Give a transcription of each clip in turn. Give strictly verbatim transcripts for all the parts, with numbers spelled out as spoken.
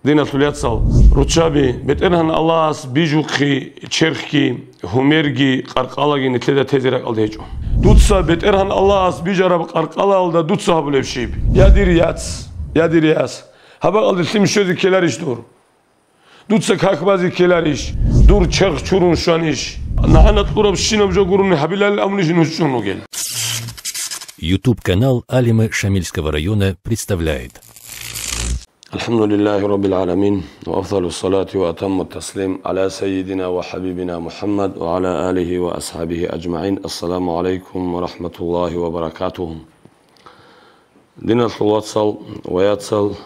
Диналъул яцал, руччаби, БетӀергьан Аллагьас бижухъе черхги, гьумерги, къаркъалаги нилъеда тезе ракӀалда гьечӀо. Дуца БетӀергьан Аллагьас бижараб къаркъалалда дуца гьабулеб щиб? Я дир яц, я дир яс, гьаб бакӀалде лъим щвезе ккеларищ дур? Дуца как базе ккеларищ? Дур черх чурун щванищ? НагӀана кьурабщинаб жо гурони гьабилалин абунищ нуж чӀун ругел? YouTube-канал Алимы Шамильского района представляет. الحمد لله رب العالمين، وأفضل الصلاة وأتم التسليم على سيدنا وحبيبنا محمد وعلى آله وأصحابه أجمعين. السلام عليكم ورحمة الله وبركاته. Диналъул вацал ва яцал,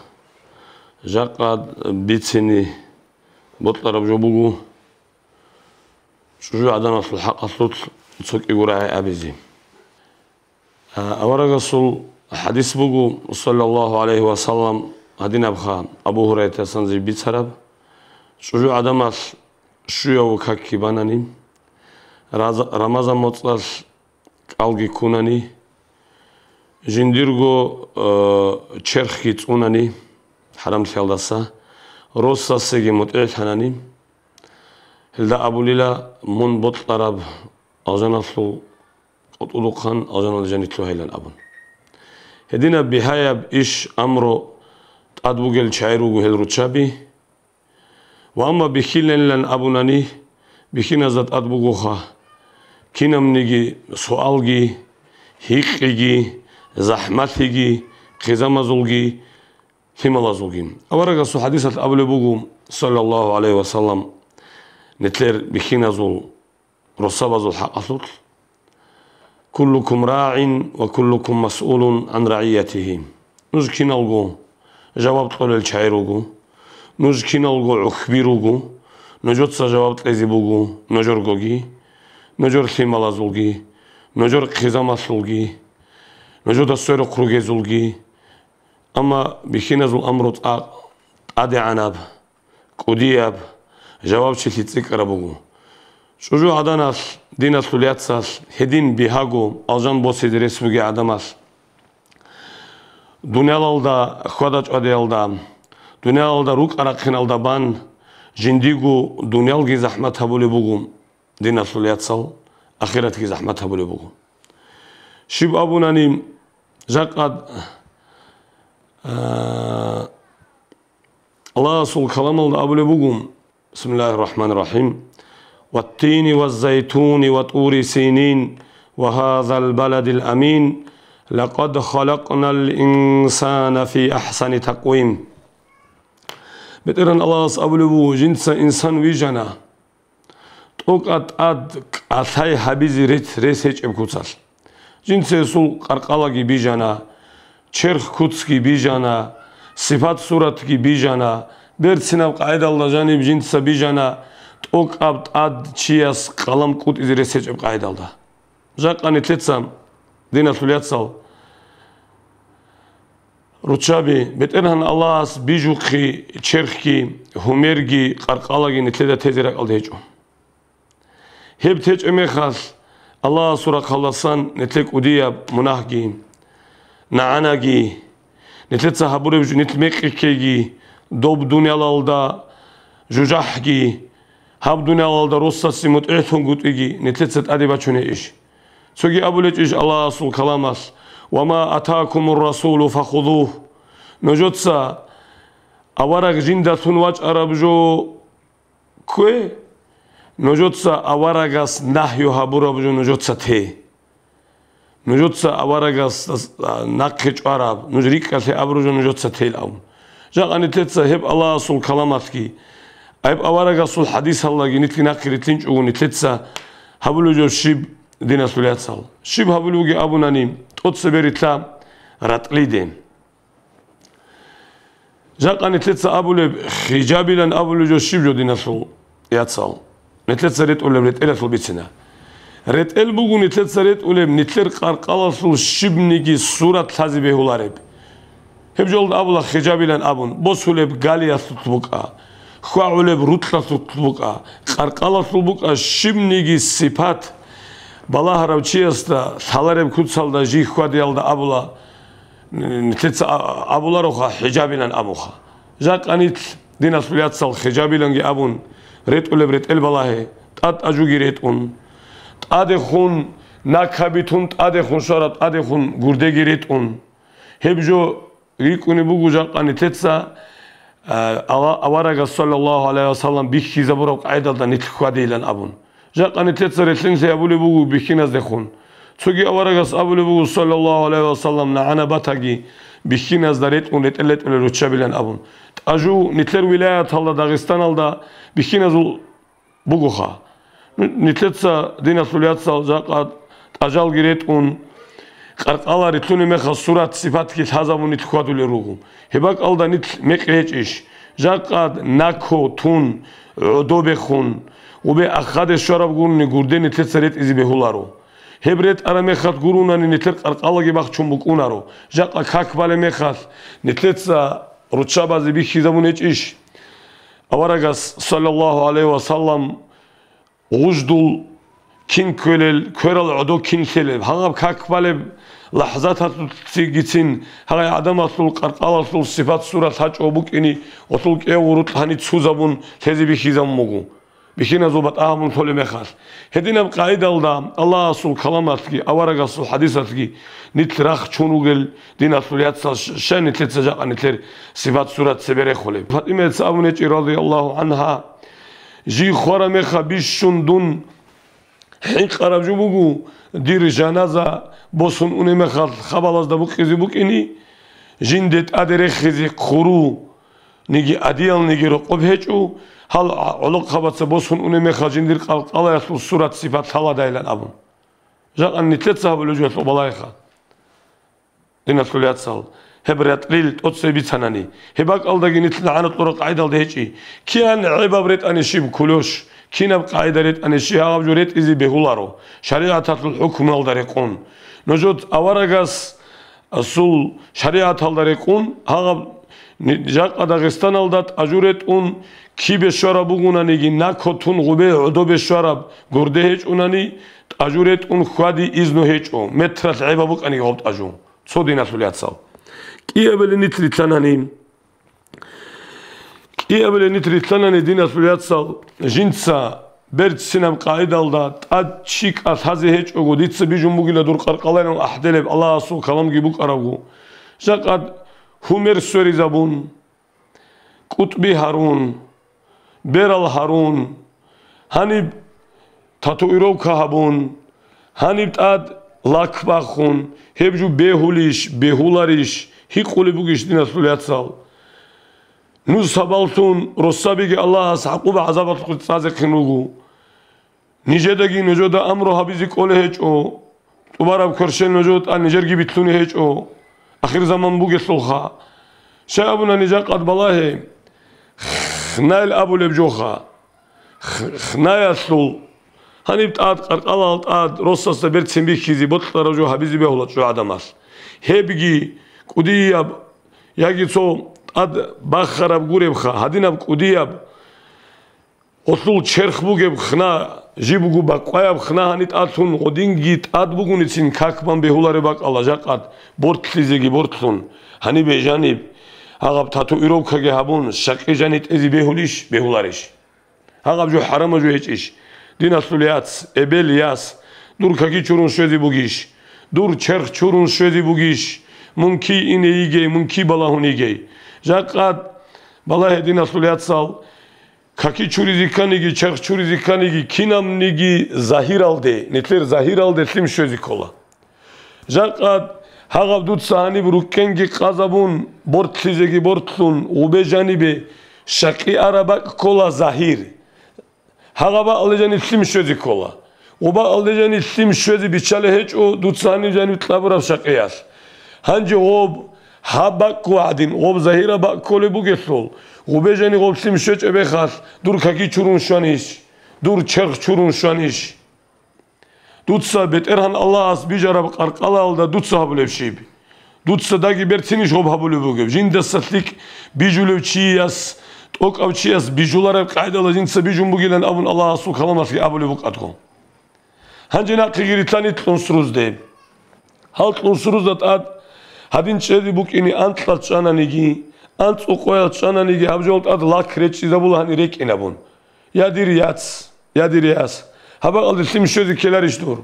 жакъа бицине бокьараб жо буго чӀужугӀаданалъул хӀакъалъулъ цо кӀиго рагӀи абизе. А, аварагасул хӀадис буго, саллаллагьу гӀалайгьи ва саллам, гьадинабха, Абу Гьурайратасан жиб бицараб: чӀужугӀадамалъ щуяв какги банани, раз-, Рамазан моцӀалъ кӀалги ккунани, жиндирго, э, черхги цӀунани хӀарамлъиялдаса, росасеги мутӀигӀлъанани, гьелда абулила: «Мун бокьараб алжаналъул къотӀудухъан алжаналда жанив лъугьайилан», – абун. Гьединаб бигьаяб иш, амру тӀад бугел чагӀи руго гьел руччаби. Ва амма бихьиланилан абунани, бихьиназда тӀад бугоха кинабниги суалги, гьикъиги, захӀмалъиги, хъизамазулги, лъималазулги. Аварагасул хӀадисалъ абулеб буго, саллаллагьу гӀалайгьи ва саллам, нилъер бихьиназул, росабазул хӀакъалъулъ: «Куллукум рагӀин ва куллукум масъулун гӀан рагӀиятигьи». Нуж киналго жаваб кьолел чагӀи руго, нуж киналго гӀухьби руго, нужеца жаваб кьезе буго нужергоги, нужер лъималазулги, нужер хъизамалъулги, нужеда сверухъ ругезулги. Амма бихьиназул амру цӀакъ тӀадегӀанаб, кӀудияб, жавабчилъи цӀикӀкӀараб буго. ЧӀужугӀаданалъ, диналъул яцалъ, гьедин бигьаго алжан босизе рес бугей гӀадамалъ, дуниялалда хьвада-чӀвадиялда, дуниялалда рукӀа-рахъиналда бан, жиндиго дуниялги захӀмат гьабулеб буго, диналъул яцал, ахиратги захӀмат гьабулеб буго. Щиб абунани, жакъа, а, Аллагьасул каламалда абулеб буго: «Бисмиллагьир рахӀманир рахӀим. Ваттини ваззайтуни ва тӀури синин ва гьазал баладил амин. Лакъад халакънал инсана фи ахӀсани такъвим». БетӀергьан Аллагьас абулеб буго: «Жинца инсан вижана тӀокӀаб тӀад кӀалъай гьабизе рес, рес гьечӀеб куцалъ. Жинца гьесул къаркъалаги бижана, черх-куцги бижана, сипат-суратги бижана, берцинаб къагӀидалда жаниб жинца бижана, тӀокӀаб тӀад чияс къалам кӀутӀизе рес гьечӀеб къагӀидалда». Жакъа нилъеца, диналъул яцал, руччаби, БетӀергьан Аллагьас бижухъе черхги, гьумерги, къаркъалаги нилъеда тезе ракӀалда гьечӀо. Гьеб течӀеб мехалъ, Аллагьасул рахъалдасан нилъер кӀудияб мунагьги, нагӀанаги, нилъеца гьабуреб жо-, нилъ мекъи ккеги, доб дуниялалда жужахӀги, гьаб дуниялалда росасе мутӀигӀлъун гутӀиги нилъеца тӀаде бачуней иш. Цоги абулечӀищ Аллагьасул каламалъ: «Ва ма атакумур расулу фахузугь». Нужеца авараг жинда лъун вачӀараб жо ккве, нужеца аварагас нагью гьабураб жо нужеца те. Нужеца аварагас, а, нахъе чӀвараб, нуж рикӀкӀалъе абураб жо нужеца тел абун. Жакъа нилъеца гьеб Аллагьасул каламалъги, гьеб аварагасул хӀадисалдаги нилъги нахъе рилълъинчӀого, нилъеца гьабулеб жо щиб, диналъул яцал? Щиб гьабулеб бугеб абунани, тӀоцебе рилълъа ратӀлиде. Жакъа нилъеца абулеб, хижабилан абулеб жо щиб жо, диналъул яцал? Нилъеца ретӀулеб ретӀелалъул бицина. РетӀел буго нилъеца ретӀулеб нилъер къаркъалалъул щибниги сурат лъазе бегьулареб. Гьеб жолда абула хижабилан абун, босулеб галиялъулъ букӀа, хьвагӀулеб рукьалъулъ букӀа, къаркъалалъул букӀа щибниги сипат, балагьарав чиясда лъалареб куцалда жий хьвадиялда абула, нилъеца а-, абулароха, хӀижабилан абуха. Жакъа нилъ Диналъул яцал хижабиланги абун, ретӀулеб ретӀел балагье, тӀад тӀажуги ретӀун. ТӀадехун накаби тун, тӀадехун щвараб, тӀадехун гурдеги ретӀун. Гьеб жо рикӀкӀунеб буго жакъа нилъеца, а, ава-, аварагас, саллаллагьу гӀалайгьи вассалам, бихьизабураб къагӀидалда нилъ хьвадейилан абун. Жакъа нилъеца релълъинлъи абулеб буго бихьиназдехун. Цоги аварагас абулеб буго, саллаллагьу гӀалайгьи вассалам, нагӀана батаги бихьиназда ретӀун ретӀел-ретӀелел руччабилан абун. ТӀажу нилъер вилаяталда, Дагъистаналда бихьиназул бугоха. Ну, нилъеца, диналъул яцал, жакъа тӀажалги ретӀун, къаркъала рилълъунеб мехалъ сурат-сипатги лъазабун нилъ хьвадулел руго. Гьеб бакӀалда нилъ мекъи гьечӀищ? Жакъа нако тун, гӀодобехун, гъубе ахаде щвараб гурони гурде нилъеца ретӀизе бегьуларо. Гьеб ретӀараб мехалъ гуронани нилъер къаркъалаги бахчун букӀунаро. Жакъа как балеб мехалъ нилъеца руччабазе бихьизабун гьечӀищ? Аварагас, саллаллагьу гӀалайгьи вассалам, гъуждул кин кколел, кверал гӀодо кин лъелеб, гьагъаб как балеб лахӀзаталъулцигицин гьагъай гӀадамалъул къаркъалалъул сипат-сурат лъачӀого букӀине, гъолъул кӀиябго рукъ гьаниб цузабун лъезе бихьизабун буго, бихьиназул батӀа гьабун лъолеб мехалъ. Гьединаб къагӀидалда Аллагьасул каламалъги аварагасул хӀадисалъги нилъ рахчун ругел, диналъул яцал, щай нилъеца жакъа нилъер сипат-сурат цебе рехулеб? ФатӀимаца абун гьечӀи, радияллагьу гӀангьа, Жий хвараб мехалъ бищун дун хӀинкъараб жо буго, дир жаназа босун унеб мехалъ хабалазда букъизе букӀине, жинде тӀаде рехизе хъуруниги адиялниги рокъоб гьечӀо, гьал гӀолохъабаца босун унеб мехалъ жиндир къалкъалаялъул сурат-сипат лъаладайилан абун. Жакъа нилъеца гьабулеб жо балагьеха. Диналъул яцал, гьеб ретӀлил тӀоцебе бицанани, гьеб бакӀалдаги нилъ нагӀана кьураб къагӀидалда гьечӀищ. КигӀан гӀебаб ретӀани щиб кулеш, кинаб къагӀида ретӀани щиб, гьаб жо ретӀизе бегьуларо, шаригӀаталъул хӀукмуялда рекъон. Нужер аварагас, асул шаригӀаталда рекъон, гьаб ни-, жакъа Дагъистаналда тӀажу ретӀун, кибе щвараб бугонаниги, нако тун гъубе гӀодобе щвараб гурде гьечӀунани, тӀажу ретӀун хьвади изну гьечӀо, метралъ гӀебаб букӀаниги гъоб тӀажу. Цо, диналъул яцал. КӀиабилеб нилъ рилълъанани, кӀиабилеб нилъ рилълъанани, диналъул яцал, жинца берцинаб къагӀидалда тӀад чи кӀалъазе гьечӀого, дица бижун бугила дур къаркъалайилан ахӀделеб Аллагьасул каламги букӀарабго, жакъа гьумер сверизабун, кӀутӀби гьарун, берал гьарун, гьаниб татуировка гьабун, гьаниб тӀад лак бахун, гьеб жо бегьулищ, бегьуларищ, гьикъулеб бугищ, диналъул яцал? Нуж сабаблъун росабиги Аллагьас гӀакъуба-гӀазабалъухъе цӀазехъин руго. Нижедаги нужеда амру гьабизе кӀолей гьечӀо, тӀубараб кверщел нужеда тӀад нижерги билълъуней гьечӀо, ахирзаман бугелъулха. Щай абуна нижер къад балагье, хнайл абулеб жоха, х-, хнаялъул, гьаниб тӀад, къаркъалал тӀад, росасда берцин бихьизе, бокьараб жо гьабизе бегьула цо гӀадамалъ. Гьебги кӀудияб, яги цо тӀад бахараб гуребха, гьадинаб кӀудияб, гъолъул черх бугеб хна, жибго бакъваяб хна гьаниб тӀадлъун, гъодинги тӀад бугоницин как бан бегьулареб бакӀалда жакъа бортлъизеги бортлъун, гьанибе жаниб гьагъаб татуировкаги гьабун, щакъи жаниб тӀезе бегьулищ, бегьуларищ? Гьагъаб жо хӀарамаб жо гьечӀищ? Диналъул яц, эбел яс, дур каки чурун щвезе бугищ? Дур черх чурун щвезе бугищ? Мун кий ине йигей, мун кий балагьун йигей? Жакъа балагье, диналъул яцал, каки чуризе кканиги, черх чуризе кканиги, кинабниги загьиралде, нилъер загьиралде лъим щвезе ккола. Жакъа гьагъаб дуца гьаниб руккенги къазабун, бортлъизеги бортлъун, гъубе жанибе щакъи араб бакӀ ккола загьир. Гьагъаб бакӀалде жаниб лъим щвезе ккола. Гъуб бакӀалде жаниб лъим щвезе биччалей гьечӀо дуца гьаниб жаниб кьабураб щакъиялъ. Гьанже гъоб гьаб бакӀго гӀадин, гъоб загьираб бакӀ кколеб бугелъул, гъубе жаниб гъоб лъим щвечӀеб мехалъ, дур каки чурун щванищ? Дур черх чурун щванищ? Дуца БетӀергьан Аллагьас бижараб къаркъалаялда дуца гьабулеб щиб? Дуца даги берцинищ гъоб гьабулеб бугеб? Жиндаса лъикӀ бижулев чияс, тӀокӀав чияс бижулареб къагӀидала жинца бижун бугилан абун Аллагьасул каламалъги абулеб букӀадго. Гьанже нахъеги рилълъани кьунсрузде. Гьал кьунсрузда тӀад гьадин чӀезе букӀине анкьал чӀананиги, АнцӀукъоялъ чӀананиги гьаб жол тӀад лак речӀчӀизабула гьанир рекӀинабун. Я дир яц, я дир яс, гьаб бакӀалде лъим щвезе ккеларищ дур?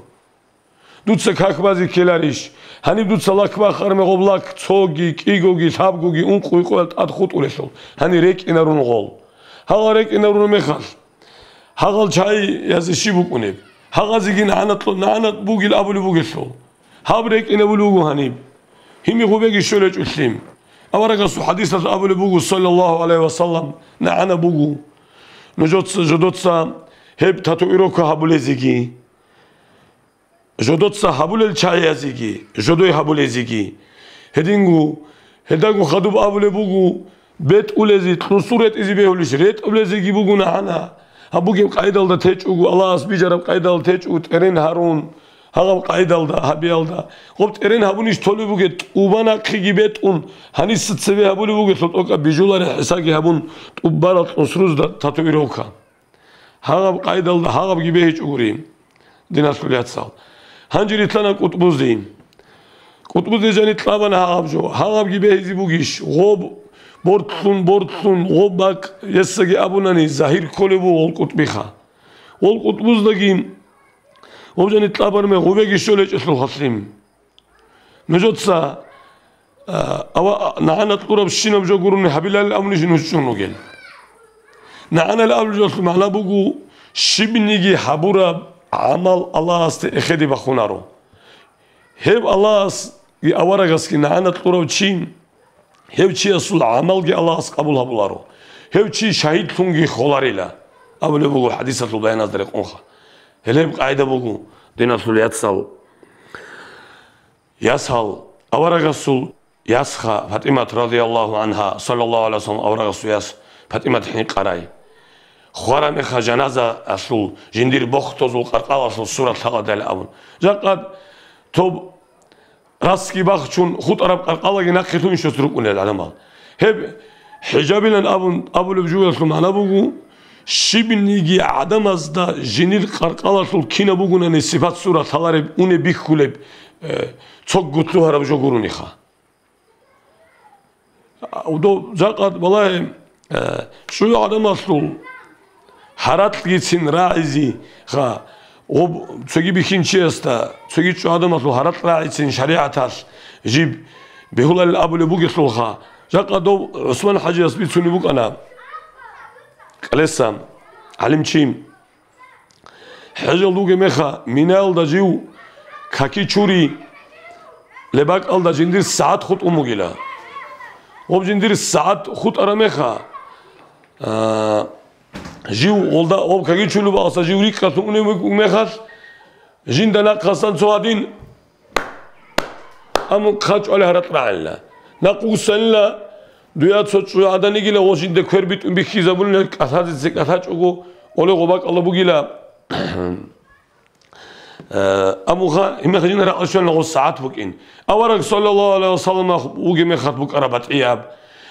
Дуца как базе ккеларищ? Гьаниб дуца лак бахараб мехалъ гъоб лак цоги, кӀигоги, лъабгоги, ункъоги къоялъ тӀад хутӀулелъул, гьанир рекӀинарун гъол. Гьагъал рекӀинарун мехалъ, гьагъал чагӀиязе щиб букӀунеб? Гьагъазеги нагӀана кьо-, нагӀана бугил абулеб бугелъул. Гьаб рекӀинабулеб буго гьаниб. Гьими гъубеги щолечӀо лъим. Аварагасул хӀадисалъ абулеб буго, саллаллагьу гӀалайгьи ва саллам, нагӀана буго. Нужеца, жодоца гьеб татуировка гьабулезеги, жодоца гьабулел чагӀиязеги, жодой гьабулезеги. Гьединго, гьелдаго хадуб абулеб буго, бетӀулезе, кьунсур ретӀизе бегьулищ, ретӀулезеги буго нагӀана. Гьаб бугеб къайдалда течӀого, Аллагьас бижараб къайдалда течӀого, тӀерен гьарун, гьагъаб къайдалда, гьабиялда. Гъоб тӀерен гьабунищ толеб бугеб, тӀубан нахъеги бетӀун, гьаниса цебе гьабулеб бугелъул тӀокӀаб бижулареб хӀисабги гьабун, тӀубарал кьунсрузда татуировка. Гьагъаб къайдалда гьагъабги бегьичӀо гури, диналъул яцал. Гьанже рилълъана кӀутӀбузе. КӀутӀбузе жани кьабана гьагъаб жо. Гьагъабги бегьизе бугищ? Гъоб бортлъун, бортлъун, гъоб бакӀ, гьесаги абунани, загьир кколеб буго гъол кӀутӀбиха. Гъол кӀутӀбуздаги гъоб жани кьабарме гъубеги щолечӀелъул халлъим. Нужеца, а, ава-, нагӀана кьурабщинаб жо гурони гьабилалин абунищ нуж чӀун ругел? НагӀана абулеб жоялъул магӀна буго, щибниги гьабураб гӀамал Аллагьасде эхеде бахунаро. Гьеб Аллагьасги аварагасги нагӀана кьурав чи, гьев чиясул гӀамалги Аллагьас къабул гьабуларо. Гьев чи шагьидлъунги холарила, абулеб буго хӀадисалъул баяназда рекъонха. Гьеле гьеб къайда буго, диналъул яцал. Ясал, аварагасул ясха ПатӀимат радияллагьу гӀангьа, саллаллагьу гӀалайгьи ва саллам, аварагасул яс ПатӀимат хӀинкъарай. Хварамеха жаназаялъул жиндир бохтозул къаркъалалъул сурат лъаладайла абун. Жакъа тоб расги бахчун хутӀараб къаркъалаги нахъе лъугьинчӀос рукӀунел гӀадамал. Гьеб хӀижабилан абун абулеб жуялъул магӀна буго, щибниги гӀадамазда жинир къаркъалалъул кинаб бугунани сипат-сурат лъалареб, унеб бихьулеб, э, цогго лъугьараб жо гурониха. Удо жакъа балагье, э, чӀужу гӀадамалъул гьаракьгицин рагӀизе, ха, гъоб цоги бихьинчиясда, цоги чӀужу гӀадамалъул гьаракь рагӀицин шаригӀаталъ жиб бегьуларел абулеб бугелъулха, жакъа дов ГӀусман-хӀажияс бицунеб букӀана кӀалеса гӀалимчи. ХӀежалда вугеб меха, Минаялда жив каки чури лебакӀалда жиндир сагӀат хутӀун бугила. Гъоб жиндир сагӀат хутӀараб меха, а, жив гъолда гъоб каки чулеб алса жив рикӀкӀалъун унев вугеб мехалъ, жинда нахъасан цо гьадин амун хъачӀвали гьаракь рагӀила. Накъусанила, дуя цо чӀужу гӀадан йигила, гъо жинда квер битӀун бихьизабулила, кӀалъазеца кӀалъачӀого, оле гъо бакӀалда бугила. Э, амуха, гьимеха жинда ракьа щвана гъо сагӀат букӀин. Авараг саллаллагьу гӀалайгьи ва саллам вугеб мехалъ букӀараб батӀияб,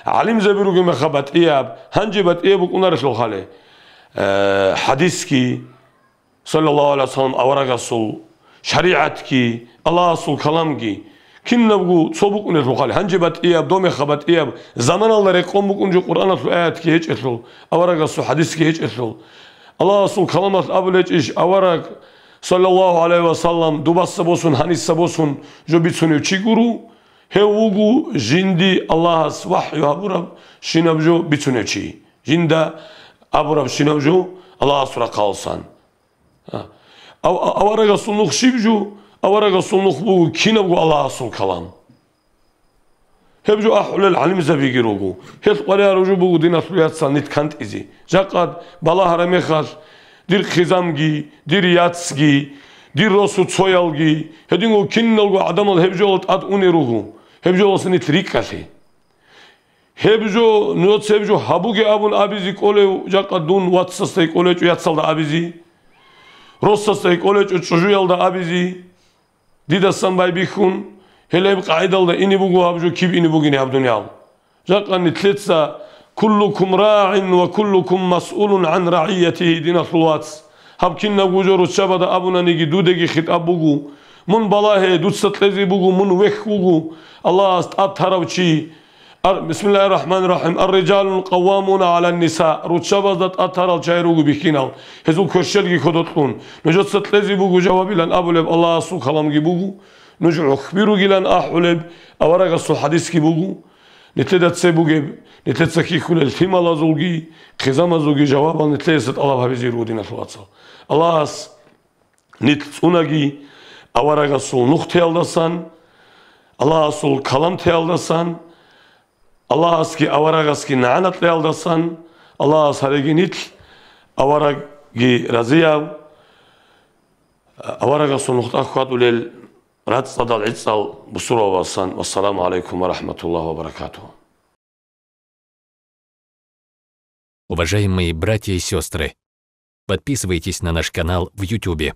гӀалимзаби ругеб мехалъ батӀияб, гьанже батӀияб букӀунарелъул хъали. Э, хӀадисги, саллаллагьу гӀалайгьи ва саллам, аварагасул шаригӀатги, Аллагьасул каламги, кинабго цо букӀунелъул хъали, гьанже батӀияб, домеха батӀияб, заманалда рекъон букӀун жо Къуръаналъул аятги гьечӀелъул, аварагасул хӀадисги гьечӀелъул, Аллагьасул каламалъ абулечӀищ, авараг, саллаллагьу гӀалайгьи ва саллам, дубасда босун, гьаниса босун жо бицунев чи гуро, гьев вуго жинди Аллагьас вахӀю гьабураб щинаб жо бицунев чи, жинда абураб щинаб жо Аллагьасул рахъалсан. А. Ав-, а-, аварагасул нух щиб жо? Аварагасул нух буго кинабго Аллагьасул калам. Гьеб жо ахӀулел гӀалимзабиги руго. Гьелъ къваригӀараб жо буго диналъул яцал нит кантӀизе. Жакъа балагьараб мехалъ, дир хъизамги, дир яцги, дир росу цоялги, гьединго киналго гӀадамал гьеб жоялда тӀад унел руго. Гьеб жоялдаса нилъ рикӀкӀалъе. Гьеб жо, нуца гьеб жо гьабуге абун абизе кӀолев, жакъа дун вацасда кӀолечӀо яцалда абизе, росасда кӀолечӀо чӀужуялда абизе, дидасан байбихьун, гьеле гьеб къагӀидалда ине буго гьаб жо киб ине бугин гьаб дуниял. Жакъа нилъеца: «Куллукум рагӀин ва куллукум масъулун гӀан рагӀиятигьи», диналъул вац. Гьаб кинабго жо руччабада абунаниги, дудеги хитӀаб буго. Мун балагье, дуца кьезе буго, мун вехь вуго, Аллагьас тӀад тарав чи. Ар-, Бисмиллагьир рахӀманир рахӀим. Ар-рижалу къаввамуна гӀалан ниса. Руччабазда тӀатарал чагӀи руго бихьинал, гьезул кверщелги кодокьун. Нужеца кьезе буго жавабилан абулеб Аллагьасул каламги буго. Нуж гӀухьби ругилан ахӀулеб аварагасул хӀадисги буго. Нилъеда цебе бугеб, нилъеца хьихьулел лъималазулги, хъизамазулги жавабал нилъеца тӀалаб гьабизе руго, диналъул вацал. Аллагьас нилъ цӀунаги аварагасул нухтеялдасан, Аллагьасул каламтеялдасан, Аллагьасги аварагасги нагӀана кьеялдасан. Аллагьас гьареги нилъ аварагги разияб, аварагасул нухда хьвадулел рацӀцӀадал гӀицӀал бусурбабасан. Вассаламу гӀалайкум ва рахӀматуллагьи ва баракатугьу. Уважаемые братья и сестры, подписывайтесь на наш канал в Ютубе.